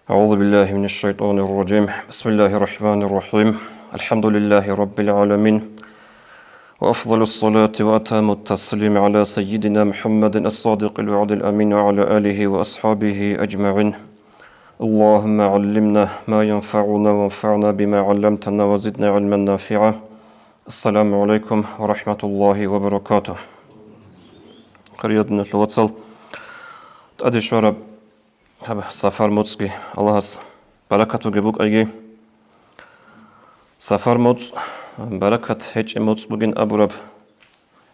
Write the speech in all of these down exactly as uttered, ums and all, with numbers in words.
أعوذ بالله من الشيطان الرجيم. بسم الله الرحمن الرحيم. الحمد لله رب العالمين. وأفضل الصلاة وأتم التسليم على سيدنا محمد الصادق الوعد الأمين وعلى آله وأصحابه أجمعين. اللهم علمنا ما ينفعنا وانفعنا بما علمتنا وزدنا علما نافعا. السلام عليكم ورحمة الله وبركاته. Хириял диналъул вацал, тӀаде щвараб гьаб сафар моцӀги Аллагьас баракат бугеб букӀайги. Сафар моцӀ баракат гьечӀеб моцӀ бугин абураб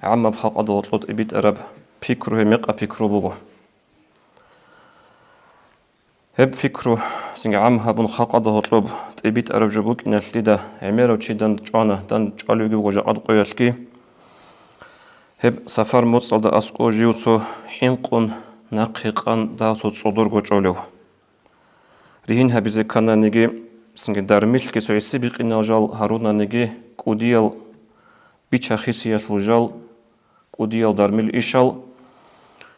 гӀаммаб халкъалда гьоркьоб тӀибитӀараб пикру гьеб мекъаб пикру буго. Гьеб пикру цинги гӀам гьабун халкъалда гьоркьоб тӀибитӀараб жо букӀиналъидал гӀемерав чи дандчӀвана, дандчӀвана, дандчӀвалевги вуго жакъад къоялъги. Гьеб сафар моцӀалда аскӀов жив цо хӀинкъун нахъе къан дагьав цо цӀодорго чӀолев. Ригьин гьабизе ккананиги, цинги дармилъги цо гӀиси бикъинал жал гьарунаниги, кӀудиял бича-хисиялъул жал, кӀудиял дармил ишал,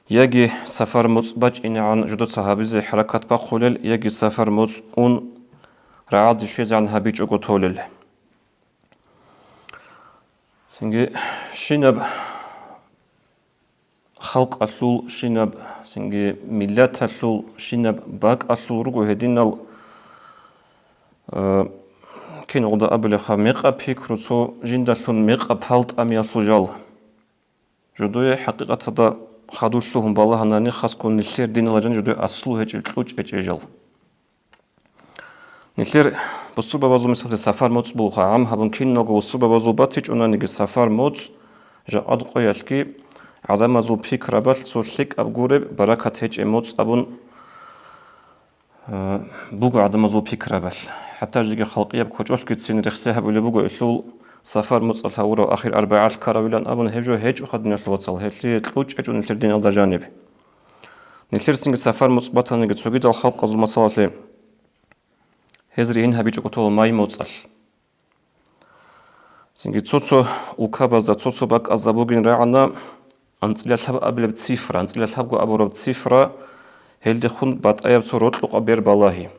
яги сафар моцӀ бачӀинегӀан жудаца гьабизе хӀаракат бахъулел, яги сафар моцӀ ун рагӀалде щвезегӀан гьабичӀого толел. Цинги щинаб халкъалъул, щинаб цинги миллаталъул, щинаб бакӀалъул руго гьединал, э, киналда абулебха, мекъаб пикру, цо жиндалъун мекъаб пал тӀамиялъул жал. Жодое хӀакъикъаталда хадур лъугьун балагьанани, хасго нилъер диналда жаниб жодое аслу гьечӀел, кьучӀ гьечӀел жал. Нилъер бусурбабазул, мисалалъе, сафар моцӀ бугоха, гӀам гьабун киналго бусурбабазул батичӀонаниги, сафар моцӀ жакъад къоялъги гӀадамазул пикрабалъ цо лъикӀаб гуреб баракат гьечӀеб моцӀ абун, э, буго гӀадамазул пикрабалъ. ХӀатта жеги халкъияб кочӀолъгицин рехсей гьабулеб буго, илъул сафар моцӀалъ гьавурав ахир арбагӀалъ ккаравилан абун, гьеб жо гьечӀоха, диналъул вацал, гьелъие кьучӀ гьечӀо нилъер диналда жаниб. Нилъер цинги сафар моцӀ батаниги цогидал халкъазул, масалалъе, гьез ригьин гьабичӀого тола май моцӀалъ. Цинги цо-цо улкабазда, цо-цо бакӀазда бугин рагӀана анцӀила лъабабилеб цифра, анцӀила лъабго абураб цифра, гьелдехун батӀаяб цо рокьукъаб бер балагьи.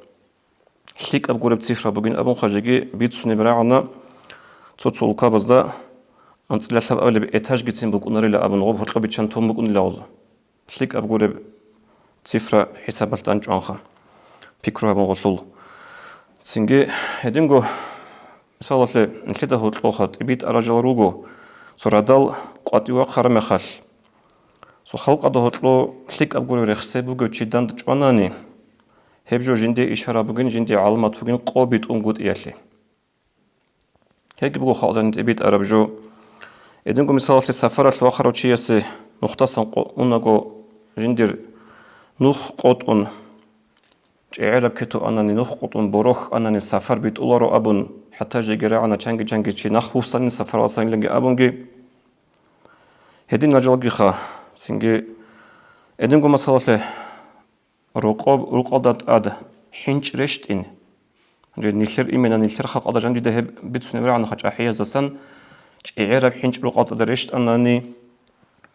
ЛъикӀаб гуреб цифра бугин абун хъажеги бицунеб рагӀана цо-цо улкабазда анцӀила лъабабилеб этажгицин букӀунарила абун, гъоб гьоркьоб биччан тун букӀунила гъоза. ЛъикӀаб гуреб цифра хӀисабалъ тӀанчӀванха, пикру гьабун гъолъул. Цинги гьединго, мисалалъе, нилъеда гьоркьоха тӀибитӀарал жал руго, цо радал къватӀив вахъараб мехалъ, цо халкъалда гьоркьо лъикӀаб гуреб рехсей бугев чи дандчӀванани, гьеб жо жинде ишара бугин, жинде гӀаламат бугин къо битӀунгутӀиялъе. Гьебги буго халкъ жаниб тӀибитӀараб жо. Гьединго мисалалъе, сафаралъ вахъарав чиясе нухдасан къо-, унаго жиндир нух къотӀун, чӀегӀераб кету анани, нух къотӀун борохь анани, сафар битӀуларо абун, хӀатта жеги рагӀана чанги-чанги чи нах вуссанин, сафаралъаниланги абунги. Гьедин нажалгиха, цинги гьединго масалалъе, рокъоб-, рукъалда тӀад хӀинчӀ рещтӀин. Гьанже нилъер имена, нилъер халкъалда жаниб дида гьеб бицунеб рагӀана хъачӀахӀияздасан, чӀегӀераб хӀинчӀ рукъалда тӀад рещтӀанани,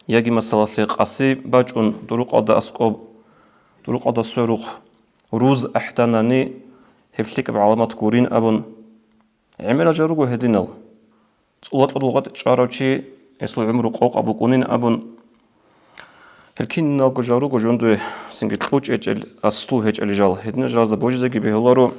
яги масалалъе къаси бачӀун дурукъалда аскӀоб, дурукъалда сверухъ руз ахӀданани, гьеб лъикӀаб гӀаламат гурин абун, гӀемерал жал руго гьединал. ЦӀулатӀул лугъат чӀварав чи, гьесул гӀумру къокъаб букӀунин абун, гьел киналго жал руго жундуе цинги кьучӀ гьечӀел, аслу гьечӀел жал. Гьединал жалазда божизеги бегьуларо,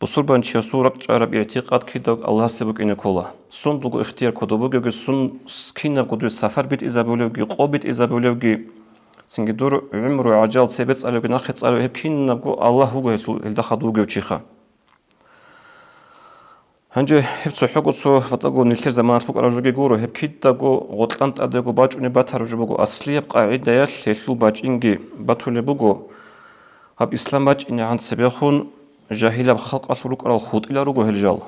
бусурбанчиясул ракӀчӀараб игӀтикъад кидаго Аллагьасе букӀине ккола. Сундулго ихтияр кодоб бугевги, сун кинабго дуе сафар битӀизабулевги, къо битӀизабулевги, цинги дур гӀумру гӀажал цебе цӀалевги нахъе цӀалев, гьеб кинабго Аллагь вуго гьелъул, гьелда хадув вугев чиха. Гьанже гьеб цохӀого цо батӀаго нилъер заманалъ букӀараб жоги гуро, гьеб кидаго гъоркьан тӀадего бачӀунеб батараб жо буго. Аслияб къагӀидаялъ гьелъул бачӀинги батулеб буго, гьаб ислам бачӀинегӀан цебехун жагьилаб халкъалъул рукӀарал хутӀилал руго гьел жал,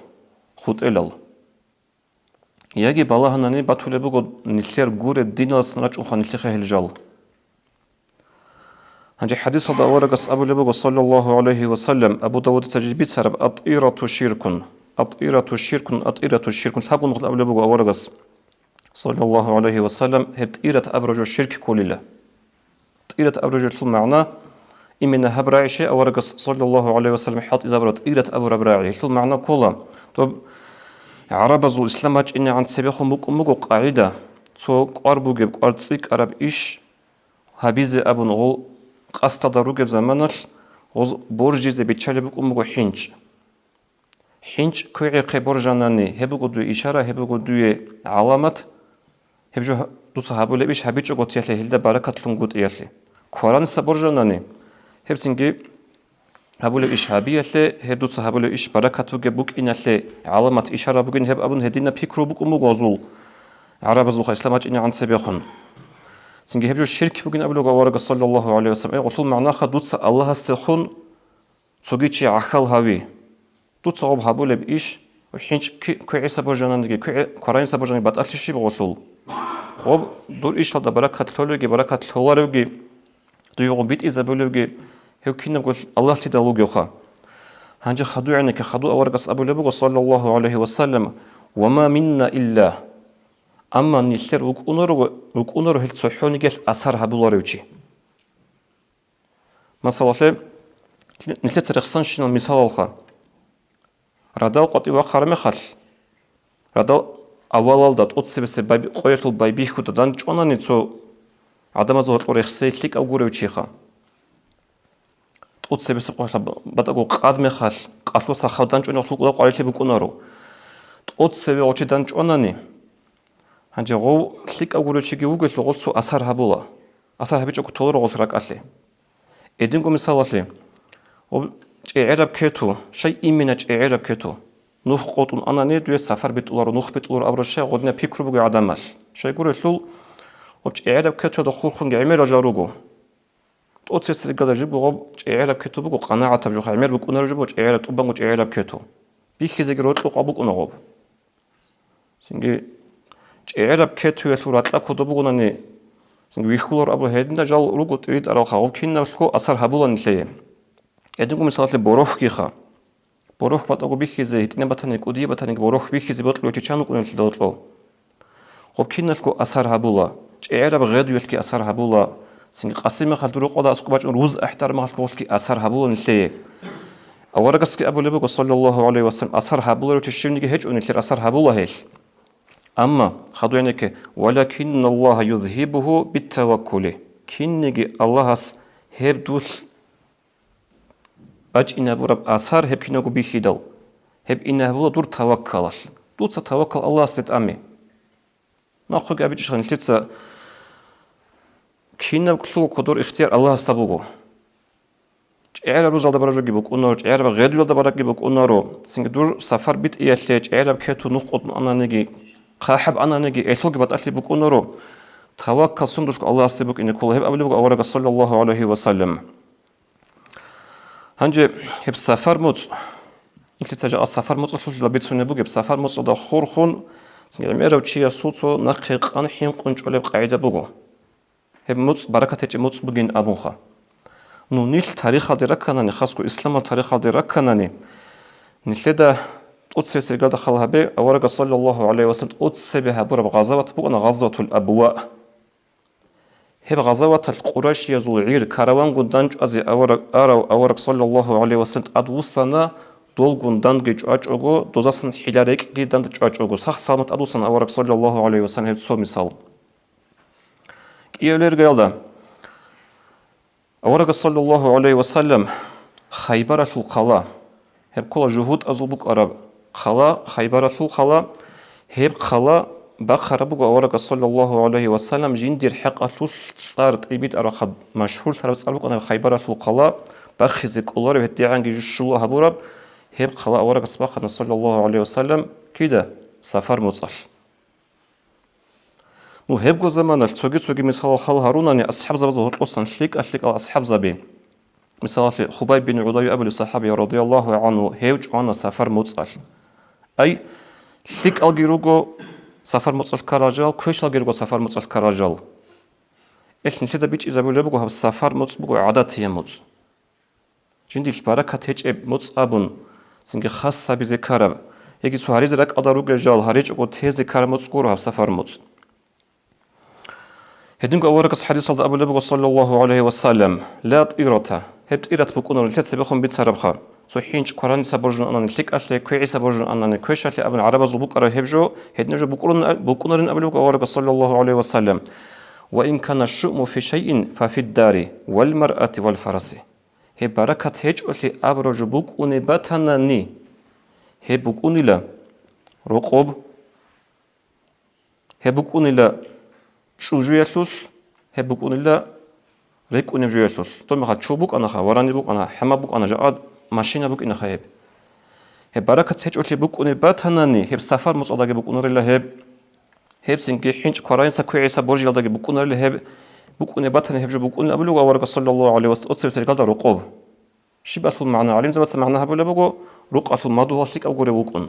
хутӀелал. Яги балагьанани батулеб буго, нилъер гуреб диналдасан рачӀунха нилъехъе гьел жал. Гьанже хӀадисалда аварагас абулеб буго, саллаллагьу гӀалайгьи ва саллам, Абу Давудица жиб бицараб: «АтӀирату ширкун, атӀирату ширкун, атӀирату ширкун». Лъабго нухалъ абулеб буго аварагас, саллаллагьу гӀалайгьи ва саллам, гьеб тӀират абураб жо ширк кколила. ТӀират абураб жоялъул магӀна Именно гьаб рагӀи щай аварагас, саллаллагьу гӀалайгьи ва саллам, хӀалтӀизабураб тӀират абураб рагӀи. Гьелъул магӀна ккола, доб гӀарабазул ислам бачӀинегӀан цебехун букӀун буго къагӀида, цо кӀвар бугеб, кӀвар цӀикӀкӀараб иш гьабизе абун гъол къасдалда ругеб заманалъ гъоз боржизе биччалеб букӀун буго хӀинчӀ. ХӀинчӀ квегӀехъе боржанани, гьеб буго дуе ишара, гьеб буго дуе гӀаламат, гьеб жо дуца гьабулеб иш гьабичӀого тиялъе, гьелда баракат лъунгутӀиялъе. Квараниса боржанани, гьеб цинги гьабулеб иш гьабиялъе, гьеб дуца гьабулеб иш баракат бугеб букӀиналъе гӀаламат, ишара бугин гьеб абун гьединаб пикру букӀун буго гъозул гӀарабазулха ислам бачӀинегӀан цебехун. Цинги гьеб жо ширк бугин абулеб аварагас, саллаллагьу гӀалайгьи ва саллам, ай гъолъул магӀнаха дуца Аллагьасдехун цоги чи гӀахьал гьави. Дуца гъоб гьабулеб иш, хӀинчӀ ки-, квегӀиса божананиги, квегӀи-, квараниса божананиги батӀалъи щиб гъолъул? Гъоб дур ишалда баракат лъолевги, баракат лъоларевги, дуе гъоб битӀизабулевги, гьев кинабго Аллагьлъидал вугевха. Гьанже хадугӀинаке, хаду аварагас абулеб буго, саллаллагьу гӀалайгьи ва саллам: «Ва ма минна илла». Амма нилъер вукӀунаро, вукӀунаро гьел цохӀонигелъ асар гьабуларев чи. Масалалъе, нилъеца рехсанщинал мисалалха. Радал къватӀив вахъараб мехалъ, радал авалалда тӀоцебесеб байби-, къоялъул байбихьуда данчӀванани цо гӀадамазул гьоркьор рехсей лъикӀав гурев чиха. ТӀоцебесеб къоялъ батӀаго къад мехалъ, къалъуса хав данчӀванихъ лъукӀла къварилъи букӀунаро. ТӀоцеве гъочи данчӀванани, гьанже гъов лъикӀав гурев чиги вугелъул гъолцо асар гьабула. Асар гьабичӀого толаро гъолъ ракӀалъе. Эдинго мисалалъе, гъоб чӀегӀераб кету, щай имина чӀегӀераб кету? Нух къотӀун анани, дуе сафар битӀуларо, нух битӀуларо абураб щай гъодинаб пикру буго гӀадамалъ. Щай гурелъул, гъоб чӀегӀераб кетуда хурхунги гӀемерал жал руго. ТӀоцесел гада жибго гъоб чӀегӀераб кету буго, къанагӀатаб жо гӀемер букӀунареб жибго чӀегӀераб, тӀубанго чӀегӀераб кету. Бихьизеги рокьукъа букӀуна гъоб. Цинги чӀегӀераб кетуялъул ракьа кодоб бугонани, цинги вихьулар абу гьединда жал руго тӀиритӀаралха, гъоб киналъго асар гьабула нилъее. Эдинго мисалалъе борохьгиха. Борохь батӀаго бихьизе, гьитӀинаб батани, кӀудияб батаниги борохь бихьизе бокьулев чи чан вукӀунелъидал гьоркьо. Гъоб киналъго асар гьабула, чӀегӀераб гъедуялъги асар гьабула, цинги къаси мехалъ дур рукъалда аскӀоб бачӀун руз ахӀдараб мехалъ гъолъги асар гьабула нилъее. Аварагасги абулеб буго, саллаллагьу гӀалайгьи ва саллам, асар гьабуларев чи щивниги гьечӀо, нилъер асар гьабула гьелъ. Амма, хадугӀинаке, «Валакинналлагьа юзгьибугьу биттаваккули», кинниги Аллагьас гьеб дулъ бачӀинабураб асар гьеб кинабго бихьидал, гьеб инагьабула дур таваккалалъ. Дуца таваккал Аллагьасде тӀаме. Нахъеги абичӀищха нилъеца, кинаб кьуго кодор ихтияр Аллагьасда буго. ЧӀегӀераб рузалда бараб жоги букӀунаро, чӀегӀераб гъедуялда барабги букӀунаро, цинги дур сафар битӀиялъе чӀегӀераб кету нух къотӀун ананиги, хъахӀаб ананиги, элъулги батӀалъи букӀунаро, таваккал сундулъго Аллагьасде букӀине ккола, гьеб абулеб буго аварагас, саллаллагьу гӀалайгьи ва саллам. Гьанже гьеб сафар муцӀ, нилъеца жакъа сафар муцӀалъулъила бицунеб бугеб, сафар муцӀалда хурхун, цинги гӀемерав чиясул цо нахъе къан хӀинкъун чӀолеб къагӀида буго. Гьеб муцӀ баракат гьечӀеб муцӀ бугин абунха. Ну, нилъ тарихалде ракканани, хасго исламал тарихалде ракканани, нилъеда тӀоцебесеб гада хал гьабе, аварагас, саллаллагьу гӀалайгьи ва саллам, тӀоцебе гьабураб гъазават букӀана Гъазватул Абва. Гьеб гъазаваталъ къурайшиязул гӀир каравангун данчӀвазе авараг, арав авараг, саллаллагьу гӀалайгьи ва саллам, тӀадвуссана, долгун данги чӀвачӀого, дозасан хӀила рекӀги данде чӀвачӀого, сах-саламат тӀадвуссана авараг, саллаллагьу гӀалайгьи ва саллам, гьеб цо мисал. КӀиявлергиялда аварагас, саллаллагьу гӀалайгьи ва саллам, Хайбаралъул хъала, гьеб ккола жугьутӀазул букӀараб хъала, Хайбаралъул хъала, гьеб хъала бахъараб буго аварагас, саллаллагьу гӀалайгьи ва саллам, жиндир хӀакъалъулъ цӀар тӀибитӀарахъад машгьурлъараб цӀар букӀана гьеб Хайбаралъул хъала, бахъизе кӀолареб гьедигӀанги жо-, щула гьабураб, гьеб хъала аварагас бахъана, саллаллагьу гӀалайгьи ва саллам, кида? Сафар муцӀалъ. Ну, гьебго заманалъ цоги-цоги мисалал хал гьарунани асхӀабзабазул гьоркьосан лъикӀа-лъикӀал асхӀабзаби. Мисалалъе, Хубайб бин ГӀудайю абулев сахӀаби, радияллагьу гӀангьу, гьев чӀвана сафар муцӀалъ. Ай, лъикӀалги руго сафар муцӀалъ ккарал жал, квешалги руго сафар муцӀалъ ккарал жал. Ил нилъеда бичӀчӀизабулеб буго, гьаб сафар муцӀ буго гӀадатияб муцӀ. Жиндилъ баракат гьечӀеб муцӀ абун, цинги хас гьабизе ккараб, яги цо гьаризе ракӀалда ругел жал гьаричӀого тезе ккараб муцӀ гуро гьаб сафар муцӀ. Гьединго аварагас хӀадисалда абулеб буго, саллаллагьу гӀалайгьи ва саллам: «Ла тӀирата», Гьеб тӀират букӀунаро нилъеца цебехун бицарабха. Цо хӀинчӀ квараниса боржун анани лъикӀалъе, квегӀиса боржун анани квешалъе абун гӀарабазул букӀараб гьеб жо, гьединаб жо букӀурун-, букӀунарин абулеб аварагас саллаллагьу гӀалайгьи ва саллам: «Ва ин кана шуъму фи шайин, фа фиддари, вал маръати, вал фараси». Гьеб баракат гьечӀолъи абураб жо букӀунеб батанани, гьеб букӀунила рокъоб, гьеб букӀунила чӀужуялъулъ, гьеб букӀунила рекӀунеб жоялъулъ. Доб мехалъ чу букӀанаха, варани букӀана, хӀама букӀана, жакъа машина букӀинаха гьеб. Гьеб баракат гьечӀолъи букӀунеб батанани, гьеб сафар муцӀалдаги букӀунарила гьеб. Гьеб цинги хӀинчӀ квараниса квегӀиса боржиялдаги букӀунарила гьеб, букӀунеб батани гьеб жо букӀунин абулеб аварагас саллаллагьу гӀалайгьи ва саллам, тӀоцебесеб рекӀелда рокъоб. Щибалъул магӀна? ГӀалимзабаца магӀна гьабулеб буго, рукъалъул мадугьал лъикӀаб гурев вукӀун.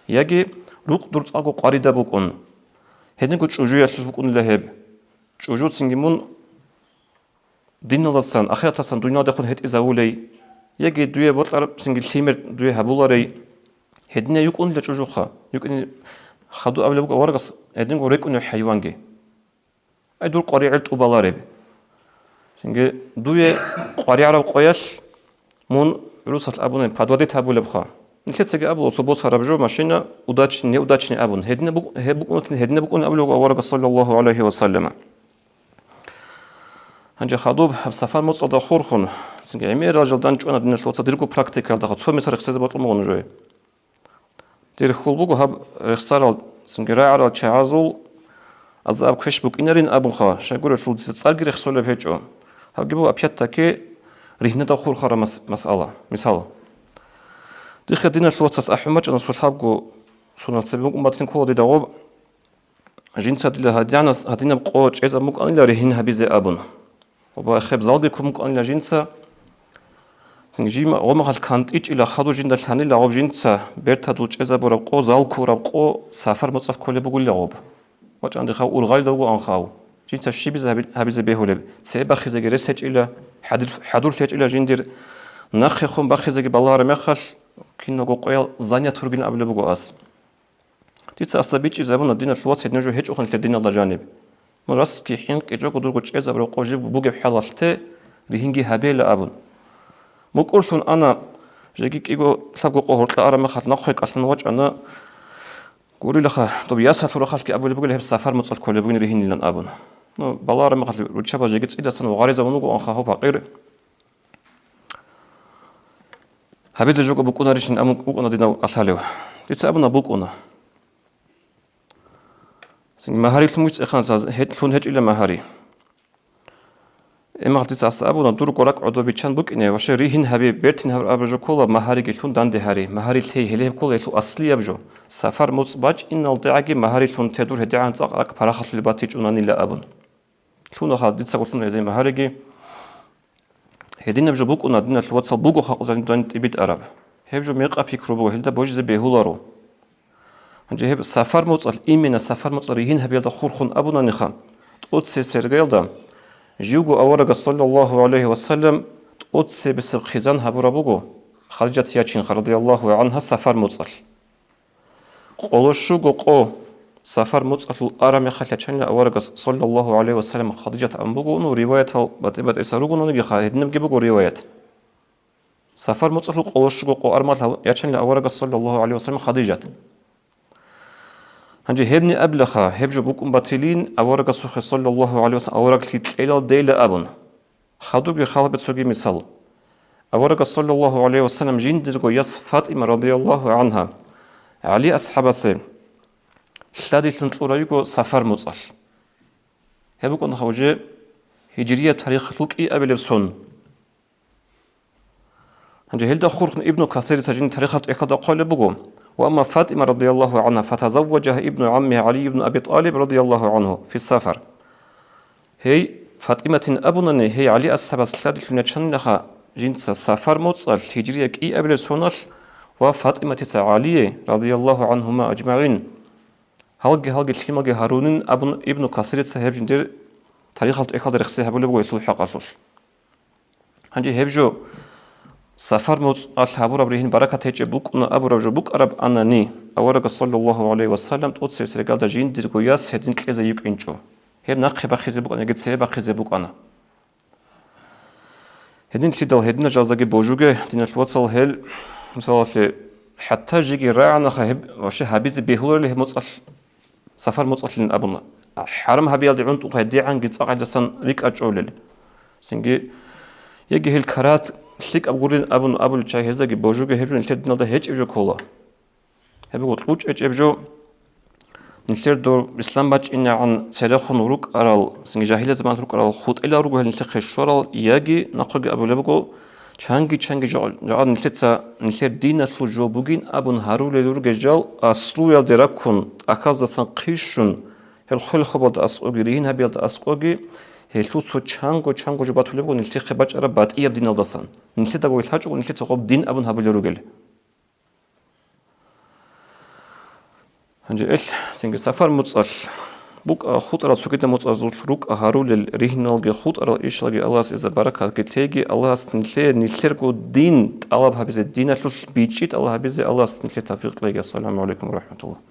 Яги рукъ дур цӀакъго къваридаб букӀун. Гьединго чӀужуялъулъ букӀунила гьеб. ЧӀужуцинги мун диналдасан, ахираталдасан дуниялдехун гьетӀизавулей, яги дуе бокьарабцинги лъимер дуе гьабуларей. Гьединав йукӀунила чӀужуха, йукӀине хадуб абулеб буго аварагас гьединго рекӀунев хӀайванги. Ай, дур къваригӀел тӀубалареб. Цинги дуе къваригӀараб къоялъ мун гӀурусалъ абуни подводить гьабулебха. Нилъецаги абула, цо босараб жо машина удачный, неудачный абун. Гьединаб бук-, гьеб букӀунатин, гьединаб букӀунин абулеб аварагас саллаллагьу гӀалайгьи ва саллама. Гьанже хадуб гьаб сафар муцӀалда хурхун, цинги гӀемерал жал данчӀвана диналъул вацал дирго практикаялдаха цо мисал рехсезе бокьун буго нужее. Дир хьул буго гьаб рехсарал, цинги рагӀарал чагӀазул азаб квеш букӀинарин абунха, щайгурелъул дица цӀарги рехсолеб гьечӀо. Гьабги буго опять-таки ригьнада хурхараб мас-, масъала. Мисал, дихъе диналъул вацас ахӀун бачӀана, цо лъабго сонал цебе мукӀун батин ккола дида гъоб, жинца дила гьадинас-, гьадинаб къо чӀезаб мукӀанила ригьин гьабизе абун. Ва хеб залги ккун мукӀанила жинца, жима-, гъомахал кантӀичӀила хадур жинда лъанила гъоб жинца бертадул чӀезабураб къо, зал ккураб къо сафар муцӀалъ кколеб бугулила гъоб. ВачӀан дихъав ургъалида вугоанхав. Жинца щибизе гьаби-, гьабизе бегьулеб? Цебе бахизеги рес гьечӀила, хӀадур-, хӀадурлъ гьечӀила жиндир, нахъехун бахизеги балагьараб мехалъ, киналго къоял занят ругин абулеб буго ас. Дица асда бичӀчӀизабуна, диналъул вац, гьединаб жо гьечӀоха нилъер диналда жаниб. Мун расги хӀинкъичӀого дурго чӀезабураб къо жиб бугеб хӀалалъ те ригьинги гьабейила абун. МукӀурлъун ана, жеги кӀиго лъабго къо гьоркьа араб мехалъ нахъе кӀалъан вачӀана, гурилаха, доб ясалъул рахъалъги абулеб бугила гьеб сафар муцӀалъ кколеб бугин ригьинилан абун. Ну, балагьараб мехалъ руччабаз жеги цӀидасан ва гъаризабун вугоанха гьав пакъир. Гьабизе жого букӀунарищин абун вукӀана динав кӀалъалев. Дица абуна, букӀуна. Цинги магьари лъун вугищ цӀеханца, гьед-, лъун гьечӀила магьари. Эмагьал дица асда абуна, дурго ракӀ гӀодобиччан букӀине, ва щай ригьин гьаби, бертин гьаб абе жо ккола, магьариги лъун данде гьари, магьари лъей, гьеле гьеб ккола гьелъул аслияб жо. Сафар муцӀ бачӀиналдегӀаги магьари лъун те дур гьедигӀан цӀакъ ракӀ парахалъулеб батичӀунанила абун. Лъунаха дицаго лъуна гьезие магьариги. Гьединаб жо букӀуна, диналъул вацал, буго халкъ занидани тӀибитӀараб. Гьеб жо мекъаб пикру буго, гьелда божизе бегьуларо. Гьанже гьеб сафар муцӀалъ, именно сафар муцӀалъ ригьин гьабиялда хурхун абунаниха, тӀоцебесеб иргаялда, живго аварагас, саллаллагьу гӀалайгьи ва саллам, тӀоцебесеб хъизан гьабураб буго Хадижат ячинха, радияллагьу гӀангьа, сафар муцӀалъ. Къоло щуго къо сафар муцӀалъул араб мехалъ ячанила аварагас, саллаллагьу гӀалайгьи ва саллам, Хадижат абун буго, ну, риваятал батӀи-батӀиса ругонаниги, гьединабги буго риваят. Сафар муцӀалъул къоло щуго къо араб мехалъ ячанила аварагас, саллаллагьу гӀалайгьи ва саллам, Хадижат. Гьанже гьебни абилаха, гьеб жо букӀун батилин аварагасухъе, саллаллагьу гӀалайгьи ва саллам, авараглъи кьелалдейила абун. Хадубги халабе цоги мисал. Аварагас, саллаллагьу гӀалайгьи ва саллам, жиндирго яс ФатӀима, радияллагьу гӀангьа, ГӀали асхӀабасе лъадилъун кьураб йиго сафар муцӀалъ. Гьеб букӀана уже гьижрияб тарихалъул кӀиабилеб сон. Гьанже гьелда хурхун Ибну Касирица жиндир тарихалъ тӀехьалда хъвалеб буго: «Ва амма ФатӀима, радияллагьу гӀангьа, фатазавважагьа ибну гӀаммигьи ГӀали ибну Аби ТӀалиб, радияллагьу гӀангьу, фи сафар». Гьей ФатӀиматин абунани, гьей ГӀали асхӀабас лъадилъун ячанилаха жинца сафар муцӀалъ, гьижрия кӀиабилеб соналъ, ва ФатӀиматица ГӀалие, радияллагьу гӀангьума ажмагӀин, гьалги-гьалги лъималги гьарунин абун Ибну Касирица гьеб жиндир тарихалъ тӀехьалда рехсей гьабулеб буго гьелъул хӀакъалъулъ. Гьанже гьеб жо сафар муцӀалъ гьабураб ригьин баракат гьечӀеб букӀуна абураб жо букӀараб анани, аварагас, саллаллагьу гӀалайгьи ва саллам, тӀоцебесеб иргаялда жиндирго яс гьедин кьезе йикӀинчӀо. Гьеб нахъе бахъизе букӀана, яги цебе бахъизе букӀана. Гьединлъидал гьединал жалзаги божуге, диналъул вацал, гьел, мисалалъе, хӀатта жеги рагӀанаха гьеб, вообще гьабизе бегьуларели гьеб моцӀалъ, сафар моцӀалъилин абун, хӀарам гьабиялде гӀунтӀухъ гьедигӀанги цӀакъ гьелдасан рикӀкӀад чӀолел. Цинги, яги гьел карагьат лъикӀаб гурин абун абулел чагӀи гьездаги божуге, гьеб жо нилъер диналда гьечӀеб жо ккола. Гьеб буго кьучӀ гьечӀеб жо. Нилъер дов ислам бачӀинегӀан церехун рукӀарал, цинги жагьилият заманалъ рукӀарал хутӀилал руго гьел нилъехъе щварал, яги нахъеги абулеб буго, чанги-чанги жо-, жагӀад нилъеца нилъер диналъул жо бугин абун гьарулел ругел жал аслуялде раккун, тӀахьаздасан хъищун, гьел хвел-хабалда аскӀоги, ригьин гьабиялда аскӀоги, гьелъул цо чанго-чанго жо батулеб буго нилъехъе бачӀараб батӀияб диналдасан. Нилъедаго гьел гьачӀого нилъеца гъоб дин абун гьабулел ругел. Гьанже эл, цинги сафар муцӀалъ, букӀа хутӀарал цогидал муцӀазул рукӀа гьарулел, ригьналги хутӀарал ишалги Аллагьас иза баракатги теги, Аллагьас нилъее нилъерго дин тӀалаб гьабизе, диналъулъ бичӀчӀи тӀалаб гьабизе Аллагьас нилъее тавфикъ кьеги. Ассаламу гӀалайкум ва рахӀматуллагь.